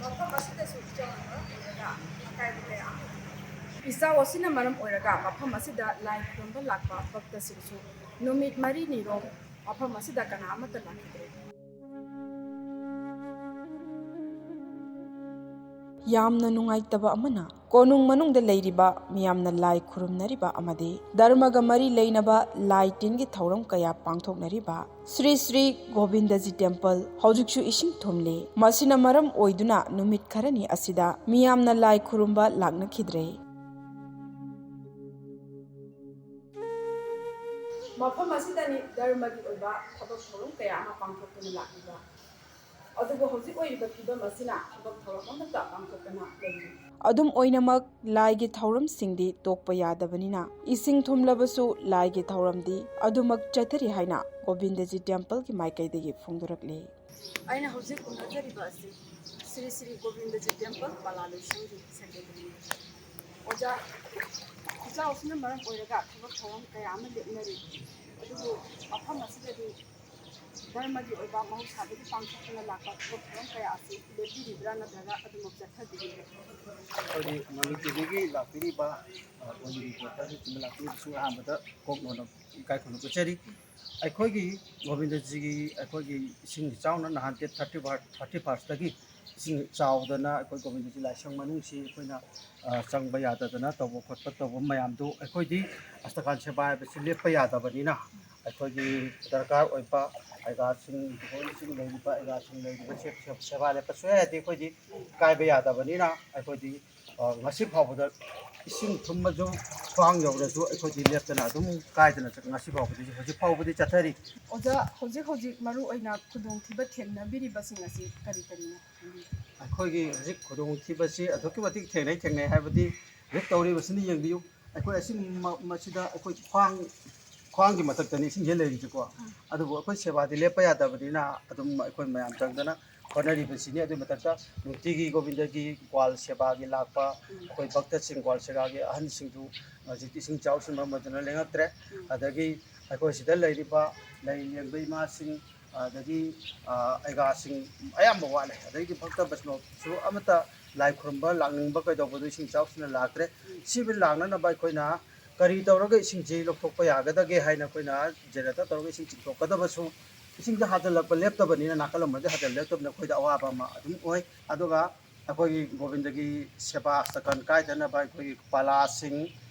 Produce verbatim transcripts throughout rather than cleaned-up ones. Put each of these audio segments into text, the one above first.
ꯃꯐꯝ ꯑꯁꯤꯗꯁꯨ ꯏꯆꯥꯎꯅ ꯃꯔꯝ ꯑꯣꯏꯔꯒ ꯑꯀꯥꯏꯕ ꯀꯌꯥ ꯑꯃ ꯂꯩ꯫ ꯏꯆꯥꯎ ꯑꯁꯤꯅ ꯃꯔꯝ ꯑꯣꯏꯔꯒ ꯃꯐꯝ ꯑꯁꯤꯗ ꯂꯥꯏ ꯈꯨꯔꯨꯝꯕ ꯂꯥꯛꯄ ꯚꯛꯇꯁꯤꯡꯁꯨ ꯅꯨꯃꯤꯠ ꯃꯔꯤꯅꯤꯔꯣꯝ ꯃꯐꯝ ꯑꯁꯤꯗ ꯀꯅꯥ ꯑꯃꯠꯇ ꯂꯥꯛꯈꯤꯗ꯭ꯔꯦ꯫ ꯌꯥꯝꯅ ꯅꯨꯡꯉꯥꯏꯇꯕ ꯑꯃꯅ, ꯀꯣꯅꯨꯡ ꯃꯅꯨꯡꯗ ꯂꯩꯔꯤꯕ ꯃꯤꯌꯥꯝꯅ ꯂꯥꯏ ꯈꯨꯔꯨꯝꯅꯔꯤꯕ ꯑꯃꯗꯤ ꯙꯔꯃꯒ ꯃꯔꯤ ꯂꯩꯅꯕ ꯂꯥꯏ ꯇꯤꯟꯒꯤ ꯊꯧꯔꯝ ꯀꯌꯥ ꯄꯥꯡꯊꯣꯛꯅꯔꯤꯕ ꯁ꯭ꯔꯤ ꯁ꯭ꯔꯤ ꯒꯣꯕꯤꯟꯗꯖꯤ ꯇꯦꯝꯄꯜ ꯍꯧꯖꯤꯛꯁꯨ ꯏꯁꯤꯡ ꯊꯨꯝꯂꯤ꯫ ꯃꯁꯤꯅ ꯃꯔꯝ ꯑꯣꯏꯗꯨꯅ ꯅꯨꯃꯤꯠ ꯈꯔꯅꯤ ꯑꯁꯤꯗ ꯃꯤꯌꯥꯝꯅ ꯂꯥꯏ ꯈꯨꯔꯨꯝꯕ ꯂꯥꯛꯅꯈꯤꯗ꯭ꯔꯦ꯫ ꯃꯐꯝ ꯑꯁꯤꯗꯅꯤ ꯙꯔꯃꯒꯤ ꯑꯣꯏꯕ ꯊꯕꯛ ꯊꯧꯔꯝ ꯀꯌꯥ ꯑꯃ ꯄꯥꯡꯊꯣꯛꯇꯨꯅ ꯂꯥꯛꯂꯤꯕ꯫ ꯑꯗꯨꯕꯨ ꯍꯧꯖꯤꯛ ꯑꯣꯏꯔꯤꯕ ꯐꯤꯕꯝ ꯑꯁꯤꯅ ꯊꯕꯛ ꯊꯧꯔꯝ ꯑꯃꯠꯇ ꯄꯥꯡꯊꯣꯛꯇꯅ ꯂꯩꯔꯤ꯫ ꯑꯗꯨꯝ ꯑꯣꯏꯅꯃꯛ, ꯂꯥꯏꯒꯤ ꯊꯧꯔꯝꯁꯤꯡꯗꯤ ꯇꯣꯛꯄ ꯌꯥꯗꯕꯅꯤꯅ, ꯏꯁꯤꯡ ꯊꯨꯝꯂꯕꯁꯨ ꯂꯥꯏꯒꯤ ꯊꯧꯔꯝꯗꯤ ꯑꯗꯨꯃꯛ ꯆꯠꯊꯔꯤ ꯍꯥꯏꯅ ꯒꯣꯕꯤꯟꯗꯖꯤ ꯇꯦꯝꯄꯜꯒꯤ ꯃꯥꯏꯀꯩꯗꯒꯤ ꯐꯣꯡꯗꯣꯔꯛꯂꯤ꯫ ꯑꯩꯅ ꯍꯧꯖꯤꯛ ꯎꯅꯖꯔꯤꯕ ꯑꯁꯤ ꯁ꯭ꯔꯤ ꯁ꯭ꯔꯤ ꯒꯣꯕꯤꯟꯗꯖꯤ ꯇꯦꯝꯄꯜ ꯄꯂꯥ ꯂꯣꯏꯁꯪꯒꯤ ꯁꯦꯀ꯭ꯔꯦꯇꯔꯤꯅꯤ꯫ ꯑꯣꯖꯥ, ꯏꯆꯥꯎ ꯑꯁꯤꯅ ꯃꯔꯝ ꯑꯣꯏꯔꯒ ꯊꯕꯛ ꯊꯧꯔꯝ ꯀꯌꯥ ꯑꯃ ꯂꯦꯞꯅꯔꯤ꯫ ꯑꯗꯨꯕꯨ ꯃꯐꯝ ꯑꯁꯤꯗꯗꯤ ꯙꯔꯃꯒꯤ ꯑꯣꯏꯕ ꯃꯍꯧꯁꯥꯗꯒꯤ ꯄꯥꯡꯊꯣꯛꯇꯨꯅ ꯂꯥꯛꯄ ꯊꯕꯛ ꯊꯧꯔꯝ ꯀꯌꯥ ꯑꯁꯤ ꯂꯦꯞꯄꯤꯔꯤꯕ꯭ꯔꯥ ꯅꯠꯇ꯭ꯔꯒ ꯑꯗꯨꯃꯛ ꯆꯠꯊꯕꯤꯔꯤꯕ꯭ꯔꯥ? ꯑꯩꯈꯣꯏꯒꯤ ꯃꯃꯤꯡ ꯇꯤꯚꯤꯒꯤ ꯂꯥꯛꯄꯤꯔꯤꯕ, ꯑ, ꯀꯣꯅꯨꯡꯒꯤ ꯔꯤꯄꯣꯔꯇꯔꯅꯆꯤꯡꯕ ꯂꯥꯛꯄꯤꯔꯤꯕꯁꯨ ꯑꯍꯥꯟꯕꯗ ꯀꯣꯛ ꯅꯣꯟꯅ ꯏꯀꯥꯏ ꯈꯨꯝꯅꯕ ꯎꯠꯆꯔꯤ꯫ ꯑꯩꯈꯣꯏꯒꯤ ꯒꯣꯕꯤꯟꯗꯖꯤꯒꯤ ꯑꯩꯈꯣꯏꯒꯤ ꯏꯁꯤꯡ ꯏꯆꯥꯎꯅ ꯅꯍꯥꯟ ꯗꯦꯠ ꯊꯥꯔꯇꯤ ꯐꯥꯔꯁ, ꯊꯥꯔꯇꯤ ꯐꯥꯔꯁꯇꯒꯤ ꯏꯁꯤꯡ ꯆꯥꯎꯗꯅ ꯑꯩꯈꯣꯏ ꯒꯣꯕꯤꯟꯗꯖꯤ ꯂꯥꯏꯁꯪ ꯃꯅꯨꯡꯁꯤ ꯑꯩꯈꯣꯏꯅ, ꯑ, ꯆꯪꯕ ꯌꯥꯗꯗꯅ ꯇꯧꯕ ꯈꯣꯠꯄ ꯇꯧꯕ ꯃꯌꯥꯝꯗꯨ ꯑꯩꯈꯣꯏꯗꯤ ꯑꯁꯇꯀꯥꯟ ꯁꯦꯕꯥ ꯍꯥꯏꯕꯁꯤ ꯂꯦꯞꯄ ꯌꯥꯗꯕꯅꯤꯅ ꯑꯩꯈꯣꯏꯒꯤ ꯗꯔꯀꯥꯔ ꯑꯣꯏꯕ ꯑꯩꯒꯥꯁꯤꯡ, ꯏꯟꯊꯨꯍꯣꯜꯁꯤꯡ ꯂꯩꯔꯤꯕ ꯑꯩꯒꯥꯁꯤꯡ ꯂꯩꯔꯤꯕ ꯁꯦ-, ꯁꯦ-, ꯁꯦꯕꯥ ꯂꯦꯞꯄ ꯁꯨꯡꯌꯥ ꯌꯥꯗꯦ꯫ ꯑꯩꯈꯣꯏꯗꯤ ꯀꯥꯏꯕ ꯌꯥꯗꯕꯅꯤꯅ ꯑꯩꯈꯣꯏꯗꯤ, ꯑ, ꯉꯁꯤ ꯐꯥꯎꯕꯗ ꯏꯁꯤꯡ ꯊꯨꯝꯃꯁꯨ, ꯈ꯭ꯋꯥꯡ ꯌꯧꯔꯁꯨ ꯑꯩꯈꯣꯏꯗꯤ ꯂꯦꯞꯇꯅ ꯑꯗꯨꯝ ꯀꯥꯏꯗꯅ ꯆꯠ-, ꯉꯁꯤ ꯐꯥꯎꯕꯗꯤ ꯍꯧꯖꯤꯛ ꯐꯥꯎꯕꯗꯤ ꯆꯠꯊꯔꯤ꯫ ꯑꯣꯖꯥ, ꯍꯧꯖꯤꯛ ꯍꯧꯖꯤꯛ ꯃꯔꯨ ꯑꯣꯏꯅ ꯈꯨꯗꯣꯡꯊꯤꯕ ꯊꯦꯡꯅꯕꯤꯔꯤꯕꯁꯤꯡ ꯑꯁꯤ ꯀꯔꯤ ꯀꯔꯤꯅꯣ? ꯑꯩꯈꯣꯏꯒꯤ ꯍꯧꯖꯤꯛ ꯈꯨꯗꯣꯡꯊꯤꯕꯁꯤ ꯑꯗꯨꯛꯀꯤ ꯃꯇꯤꯛ ꯊꯦꯡꯅꯩ, ꯊꯦꯡꯅꯩ ꯍꯥꯏꯕꯗꯤ ꯍꯧꯖꯤꯛ ꯇꯧꯔꯤꯕꯁꯤꯅ ꯌꯦꯡꯕꯤꯌꯨ, ꯑꯩꯈꯣꯏ ꯑꯁꯤ ꯃ-, ꯃꯁꯤꯗ ꯑꯩꯈꯣꯏ ꯈ꯭ꯋꯥꯡ, ꯈ꯭ꯋꯥꯡꯒꯤ ꯃꯊꯛꯇꯅꯤ ꯏꯁꯤꯡꯁꯦ ꯂꯩꯔꯤꯁꯦꯀꯣ꯫ ꯑꯗꯨꯕꯨ ꯑꯩꯈꯣꯏ ꯁꯦꯕꯥꯗꯤ ꯂꯦꯞꯄ ꯌꯥꯗꯕꯅꯤꯅ ꯑꯗꯨꯝ ꯑꯩꯈꯣꯏ ꯃꯌꯥꯝ ꯆꯪꯗꯅ ꯍꯣꯠꯅꯔꯤꯕꯁꯤꯅꯤ꯫ ꯑꯗꯨꯒꯤ ꯃꯊꯛꯇ ꯅꯨꯡꯇꯤꯒꯤ ꯒꯣꯕꯤꯟꯗꯒꯤ ꯒ꯭ꯋꯥꯜ ꯁꯦꯕꯥꯒꯤ ꯂꯥꯛꯄ ꯑꯩꯈꯣꯏ ꯚꯛꯇꯁꯤꯡ, ꯒ꯭ꯋꯥꯜ ꯁꯦꯕꯥꯒꯤ ꯑꯍꯟꯁꯤꯡꯗꯨ ꯍꯧꯖꯤꯛꯇꯤ ꯏꯁꯤꯡ ꯏꯆꯥꯎꯁꯤꯅ ꯃꯔꯝ ꯑꯣꯏꯗꯨꯅ ꯂꯦꯡꯉꯛꯇ꯭ꯔꯦ꯫ ꯑꯗꯒꯤ ꯑꯩꯈꯣꯏ ꯁꯤꯗ ꯂꯩꯔꯤꯕ ꯂꯥꯏ ꯂꯦꯡꯕ ꯏꯃꯥꯁꯤꯡ, ꯑꯗꯒꯤ ꯑꯩꯒꯥꯁꯤꯡ ꯑꯌꯥꯝꯕ ꯋꯥꯠꯂꯦ꯫ ꯑꯗꯒꯤꯗꯤ ꯚꯛꯇ ꯕꯩꯁꯅꯣꯞꯁꯨ ꯑꯃꯠꯇ ꯂꯥꯏ ꯈꯨꯔꯨꯝꯕ ꯂꯥꯛꯅꯤꯡꯕ ꯀꯩꯗꯧꯕꯗꯣ ꯏꯁꯤꯡ ꯏꯆꯥꯎꯁꯤꯅ ꯂꯥꯛꯇ꯭ꯔꯦ꯫ ꯁꯤꯕꯨ ꯂꯥꯛꯅꯅꯕ ꯑꯩꯈꯣꯏꯅ ꯀꯔꯤ ꯇꯧꯔꯒ ꯏꯁꯤꯡꯁꯤ ꯂꯧꯊꯣꯛꯄ ꯌꯥꯒꯗꯒꯦ ꯍꯥꯏꯅ ꯑꯩꯈꯣꯏꯅ ꯖꯦꯅꯦꯔꯦꯇꯔ ꯇꯧꯔꯒ ꯏꯁꯤꯡ ꯆꯤꯡꯊꯣꯛꯀꯗꯕꯁꯨ, ꯏꯁꯤꯡꯁꯦ ꯍꯥꯟꯖꯤꯜꯂꯛꯄ ꯂꯦꯞꯇꯕꯅꯤꯅ, ꯅꯥꯀꯜ ꯑꯃꯗꯤ ꯍꯥꯟꯖꯤꯜꯂꯛꯄ ꯂꯦꯞꯇꯕꯅꯤꯅ ꯑꯩꯈꯣꯏꯗ ꯑꯋꯥꯕ ꯑꯃ ꯑꯗꯨꯝ ꯑꯣꯏ꯫ ꯑꯗꯨꯒ ꯑꯩꯈꯣꯏꯒꯤ ꯒꯣꯕꯤꯟꯗꯒꯤ ꯁꯦꯕꯥ ꯁꯀꯟ ꯀꯥꯏꯗꯅꯕ ꯑꯩꯈꯣꯏꯒꯤ ꯄꯂꯥꯁꯤꯡ,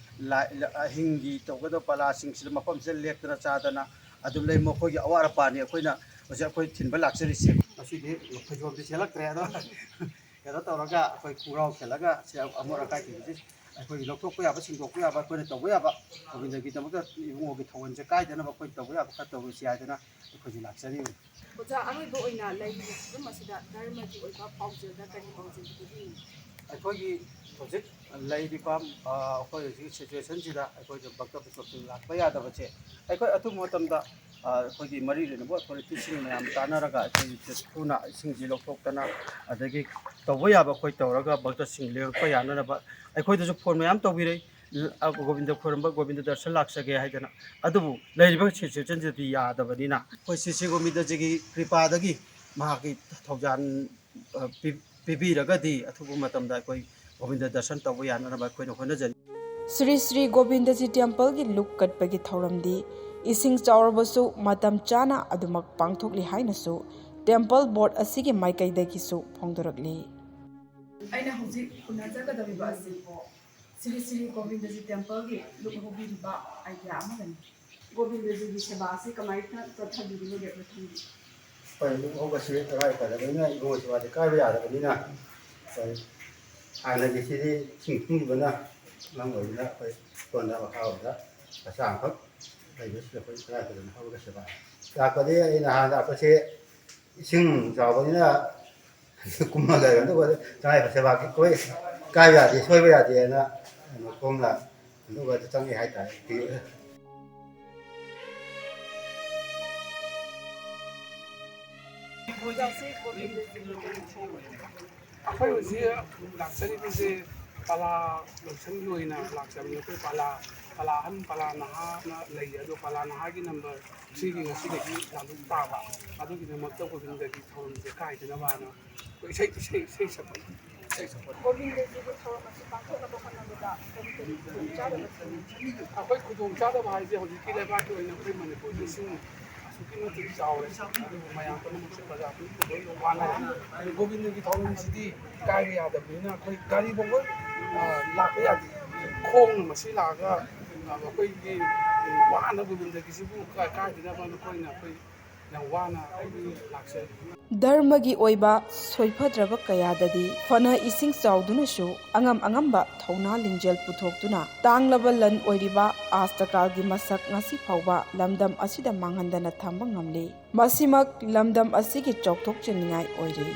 ꯂꯥꯏ-, ꯑꯍꯤꯡꯒꯤ ꯇꯧꯒꯗꯕ ꯄꯂꯥꯁꯤꯡꯁꯤꯗ ꯃꯐꯝꯁꯤꯗ ꯂꯦꯛꯇꯅ ꯆꯥꯗꯅ ꯑꯗꯨꯝ ꯂꯩ꯫ ꯃꯈꯣꯏꯒꯤ ꯑꯋꯥꯠ ꯑꯄꯥꯅꯤ꯫ ꯑꯩꯈꯣꯏꯅ ꯍꯧꯖꯤꯛ ꯑꯩꯈꯣꯏ ꯊꯤꯟꯕ ꯂꯥꯛꯆꯔꯤꯁꯦ꯫ ꯉꯁꯤꯗꯤ ꯐꯩꯖꯣꯝꯗꯤ ꯁꯦꯠꯂꯛꯇ꯭ꯔꯦ, ꯑꯗꯣ ꯀꯩꯅꯣ ꯇꯧꯔꯒ ꯑꯩꯈꯣꯏ ꯈꯣꯡꯒ꯭ꯔꯥꯎ ꯁꯦꯠꯂꯒ ꯁꯤ ꯑꯃꯣꯠ ꯑꯀꯥꯏꯁꯤꯡꯁꯤ ꯑꯩꯈꯣꯏꯒꯤ ꯂꯧꯊꯣꯛꯄ ꯌꯥꯕ, ꯁꯦꯡꯗꯣꯛꯄ ꯌꯥꯕ, ꯑꯩꯈꯣꯏꯅ ꯇꯧꯕ ꯌꯥꯕ, ꯒꯣꯕꯤꯟꯗꯒꯤꯗꯃꯛꯇ ꯏꯕꯨꯡꯉꯣꯒꯤ ꯊꯧꯒꯜꯁꯦ ꯀꯥꯏꯗꯅꯕ ꯑꯩꯈꯣꯏꯅ ꯇꯧꯕ ꯌꯥꯕ ꯈꯔ ꯇꯧꯔꯁꯤ ꯍꯥꯏꯗꯅ ꯑꯩꯈꯣꯏꯁꯨ ꯂꯥꯛꯆꯔꯤꯕꯅꯤ꯫ ꯑꯣꯖꯥ, ꯑꯔꯣꯏꯕ ꯑꯣꯏꯅ ꯂꯩꯔꯤꯕ ꯐꯤꯕꯝ ꯑꯁꯤꯗ ꯙꯔꯃꯒꯤ ꯑꯣꯏꯕ ꯄꯥꯎꯖꯦꯜꯗ ꯀꯔꯤ ꯄꯥꯎꯖꯦꯜ ꯄꯤꯕꯤꯅꯤꯡꯉꯤ? ꯑꯩꯈꯣꯏꯒꯤ ꯍꯧꯖꯤꯛ ꯂꯩꯔꯤꯕ, ꯑ, ꯑꯩꯈꯣꯏ ꯍꯧꯖꯤꯛ ꯁꯤꯆꯨꯋꯦꯁꯟꯁꯤꯗ ꯑꯩꯈꯣꯏꯒꯤ ꯚꯛꯇ ꯕꯤꯁꯣꯞꯁꯤꯡ ꯂꯥꯛꯄ ꯌꯥꯗꯕꯁꯦ, ꯑꯩꯈꯣꯏ ꯑꯊꯨꯕ ꯃꯇꯝꯗ, ꯑ, ꯑꯩꯈꯣꯏꯒꯤ ꯃꯔꯤ ꯂꯩꯅꯕ ꯑꯣꯊꯣꯔꯤꯇꯤꯁꯤꯡ ꯃꯌꯥꯝ ꯇꯥꯟꯅꯔꯒ ꯑꯩꯈꯣꯏ ꯊꯨꯅ ꯏꯁꯤꯡꯁꯤ ꯂꯧꯊꯣꯛꯇꯅ, ꯑꯗꯒꯤ ꯇꯧꯕ ꯌꯥꯕ ꯑꯩꯈꯣꯏ ꯇꯧꯔꯒ ꯚꯛꯇꯁꯤꯡ ꯂꯦꯡꯉꯛꯄ ꯌꯥꯅꯅꯕ ꯑꯩꯈꯣꯏꯗꯁꯨ ꯐꯣꯟ ꯃꯌꯥꯝ ꯇꯧꯕꯤꯔꯛꯏ꯫ ꯑ, ꯒꯣꯕꯤꯟꯗ ꯈꯣꯏꯔꯝꯕ, ꯒꯣꯕꯤꯟꯗ ꯗꯔꯁꯟ ꯂꯥꯛꯆꯒꯦ ꯍꯥꯏꯗꯅ꯫ ꯑꯗꯨꯕꯨ ꯂꯩꯔꯤꯕ ꯁꯤꯆꯨꯋꯦꯁꯟꯁꯤꯗꯤ ꯌꯥꯗꯕꯅꯤꯅ ꯑꯩꯈꯣꯏ ꯁ꯭ꯔꯤ ꯁ꯭ꯔꯤ ꯒꯣꯕꯤꯟꯗꯖꯤꯒꯤ ꯀ꯭ꯔꯤꯄꯥꯗꯒꯤ ꯃꯍꯥꯛꯀꯤ ꯊꯧꯖꯥꯜ, ꯑ, ꯄꯤ-, ꯄꯤꯕꯤꯔꯒꯗꯤ ꯑꯊꯨꯕ ꯃꯇꯝꯗ ꯑꯩꯈꯣꯏ ꯒꯣꯕꯤꯟꯗ ꯗꯔꯁꯟ ꯇꯧꯕ ꯌꯥꯅꯅꯕ ꯑꯩꯈꯣꯏꯅ ꯍꯣꯠꯅꯖꯔꯤ꯫ ꯁ꯭ꯔꯤ ꯁ꯭ꯔꯤ ꯒꯣꯕꯤꯟꯗꯖꯤ ꯇꯦꯝꯄꯜꯒꯤ ꯂꯨꯞ ꯀꯠꯄꯒꯤ ꯊꯧꯔꯝꯗꯤ ꯏꯁꯤꯡ ꯆꯥꯎꯔꯕꯁꯨ ꯃꯇꯝ ꯆꯥꯅ ꯑꯗꯨꯃꯛ ꯄꯥꯡꯊꯣꯛꯂꯤ ꯍꯥꯏꯅꯁꯨ ꯇꯦꯝꯄꯜ ꯕꯣꯔꯗ ꯑꯁꯤꯒꯤ ꯃꯥꯏꯀꯩꯗꯒꯤꯁꯨ ꯐꯣꯡꯗꯣꯔꯛꯂꯤ꯫ ꯑꯩꯅ ꯍꯧꯖꯤꯛ ꯎꯅꯖꯒꯗꯧꯔꯤꯕ ꯑꯁꯤ ꯁ꯭ꯔꯤ ꯁ꯭ꯔꯤ ꯒꯣꯕꯤꯟꯗꯖꯤ ꯇꯦꯝꯄꯜꯒꯤ ꯂꯨꯞ ꯍꯧꯕꯤꯔꯤꯕ ꯑꯥꯏꯗꯤꯌꯥ ꯑꯃꯒꯅꯤ꯫ ꯒꯣꯕꯤꯟꯗꯖꯤꯒꯤ ꯁꯦꯕꯥ ꯑꯁꯤ ꯀꯃꯥꯏꯅ ꯆꯠꯊꯕꯤꯔꯤꯕꯒꯦ, ꯃꯊꯪꯒꯤ? ꯍꯣꯏ, ꯂꯨꯞ ꯍꯧꯕꯁꯤ ꯇꯉꯥꯏ ꯐꯗꯕꯅꯤꯅ, ꯏꯕꯨꯡꯉꯣ ꯁꯦꯕꯥꯗꯤ ꯀꯥꯏꯕ ꯌꯥꯗꯕꯅꯤꯅ, ꯑꯩꯈꯣꯏ ꯍꯥꯟꯅꯒꯤꯁꯤꯗꯤ ꯏꯁꯤꯡ ꯊꯨꯝꯈꯤꯕꯅ ꯃꯔꯝ ꯑꯣꯏꯗꯨꯅ ꯑꯩꯈꯣꯏ ꯁꯣꯝꯗ ꯃꯈꯥꯔꯣꯝꯗ ꯃꯆꯥ ꯑꯃꯈꯛ ꯂꯩꯕꯁꯤꯗ ꯑꯩꯈꯣꯏ ꯇꯉꯥꯏ ꯐꯗꯅ ꯍꯧꯔꯒ ꯁꯦꯕꯥ꯫ ꯂꯥꯛꯄꯗꯤ ꯑꯩ ꯅꯍꯥꯟ ꯂꯥꯛꯄꯁꯦ ꯏꯁꯤꯡ ꯆꯥꯎꯕꯅꯤꯅ ꯀꯨꯝꯃ ꯂꯩꯔꯦ꯫ ꯑꯗꯨꯒ ꯇꯉꯥꯏ ꯐꯗꯕ ꯑꯩꯈꯣꯏ ꯀꯥꯏꯕ ꯌꯥꯗꯦ, ꯁꯣꯏꯕ ꯌꯥꯗꯦꯅ ꯀꯩꯅꯣ ꯈꯣꯡꯅ ꯑꯗꯨꯒ ꯆꯪꯉꯦ ꯍꯥꯏꯇꯥꯔꯦ꯫ ꯑꯩꯈꯣꯏ ꯍꯧꯖꯤꯛ ꯂꯥꯛꯆꯔꯤꯕꯁꯦ ꯄꯂꯥ ꯂꯣꯏꯁꯪꯒꯤ ꯑꯣꯏꯅ ꯂꯥꯛꯆꯕꯅꯤ꯫ ꯑꯩꯈꯣꯏ ꯄꯂꯥ ꯄꯂꯥ ꯑꯍꯟ, ꯄꯂꯥ ꯅꯍꯥꯅ ꯂꯩ꯫ ꯑꯗꯣ ꯄꯂꯥ ꯅꯍꯥꯒꯤ ꯅꯝꯕꯔ ꯊ꯭ꯔꯤꯒꯤ ꯉꯁꯤꯗꯒꯤ ꯂꯥꯟꯕ ꯇꯥꯕ꯫ ꯑꯗꯨꯒꯤꯗꯃꯛꯇ ꯒꯣꯕꯤꯟꯗꯒꯤ ꯊꯧꯔꯝꯁꯦ ꯀꯥꯏꯗꯅꯕꯅ ꯑꯩꯈꯣꯏ ꯏꯁꯩ, ꯏꯁꯩ, ꯏꯁꯩ ꯁꯛꯄ, ꯏꯁꯩ ꯁꯛꯄ꯫ ꯒꯣꯕꯤꯟꯗꯖꯤꯒꯤ ꯊꯧꯔꯝ ꯑꯁꯤ ꯄꯥꯡꯊꯣꯛꯅꯕ ꯍꯣꯠꯅꯕꯗ ꯀꯔꯤ ꯀꯔꯤ ꯈꯨꯗꯣꯡꯆꯥꯗꯕ ꯊꯦꯡꯅꯈꯤ? ꯑꯩꯈꯣꯏ ꯈꯨꯗꯣꯡꯆꯥꯗꯕ ꯍꯥꯏꯁꯦ ꯍꯧꯖꯤꯛꯀꯤ ꯂꯩꯕꯥꯛꯀꯤ ꯑꯣꯏꯅ ꯑꯩꯈꯣꯏ ꯃꯅꯤꯄꯨꯔꯗ ꯏꯁꯤꯡ ꯑꯁꯨꯛꯀꯤ ꯃꯇꯤꯛ ꯆꯥꯎꯔꯦ꯫ ꯑꯗꯨꯕꯨ ꯃꯌꯥꯝ ꯄꯨꯝꯅꯃꯛꯁꯦ, ꯄ꯭ꯔꯖꯥ ꯄꯨꯝꯅꯃꯛ ꯂꯣꯏꯅ ꯋꯥꯅꯔꯦ꯫ ꯑꯗꯨ ꯒꯣꯕꯤꯟꯗꯒꯤ ꯊꯧꯔꯝꯁꯤꯗꯤ ꯀꯥꯏꯕ ꯌꯥꯗꯕꯅꯤꯅ ꯑꯩꯈꯣꯏ ꯒꯥꯔꯤ ꯐꯥꯎꯕ, ꯑ, ꯂꯥꯛꯄ ꯌꯥꯗꯦ꯫ ꯈꯣꯡꯅ ꯃꯁꯤ ꯂꯥꯛꯑꯒ, ꯑ, ꯑꯩꯈꯣꯏꯒꯤ ꯋꯥꯅ ꯒꯣꯕꯤꯟꯗꯒꯤꯁꯤꯕꯨ ꯀꯥ-, ꯀꯥꯏꯗꯅꯕ ꯑꯩꯈꯣꯏꯅ ꯑꯩꯈꯣꯏ ꯌꯥꯝ ꯋꯥꯅ ꯑꯩꯈꯣꯏꯒꯤ ꯂꯥꯛꯆꯔꯤ꯫ ꯙꯔꯃꯒꯤ ꯑꯣꯏꯕ ꯁꯣꯏꯐꯗ꯭ꯔꯕ ꯀꯌꯥꯗꯗꯤ ꯐꯅ ꯏꯁꯤꯡ ꯆꯥꯎꯗꯨꯅꯁꯨ ꯑꯉꯝ ꯑꯉꯝꯕ ꯊꯧꯅꯥ ꯂꯤꯡꯖꯦꯜ ꯄꯨꯊꯣꯛꯇꯨꯅ ꯇꯥꯡꯂꯕ ꯂꯟ ꯑꯣꯏꯔꯤꯕ ꯑꯥꯁꯇꯀꯥꯜꯒꯤ ꯃꯁꯛ ꯉꯁꯤ ꯐꯥꯎꯕ ꯂꯝꯗꯝ ꯑꯁꯤꯗ ꯃꯥꯡꯍꯟꯗꯅ ꯊꯝꯕ ꯉꯝꯂꯤ꯫ ꯃꯁꯤꯃꯛ ꯂꯝꯗꯝ ꯑꯁꯤꯒꯤ ꯆꯥꯎꯊꯣꯛꯆꯅꯤꯡꯉꯥꯏ ꯑꯣꯏꯔꯤ꯫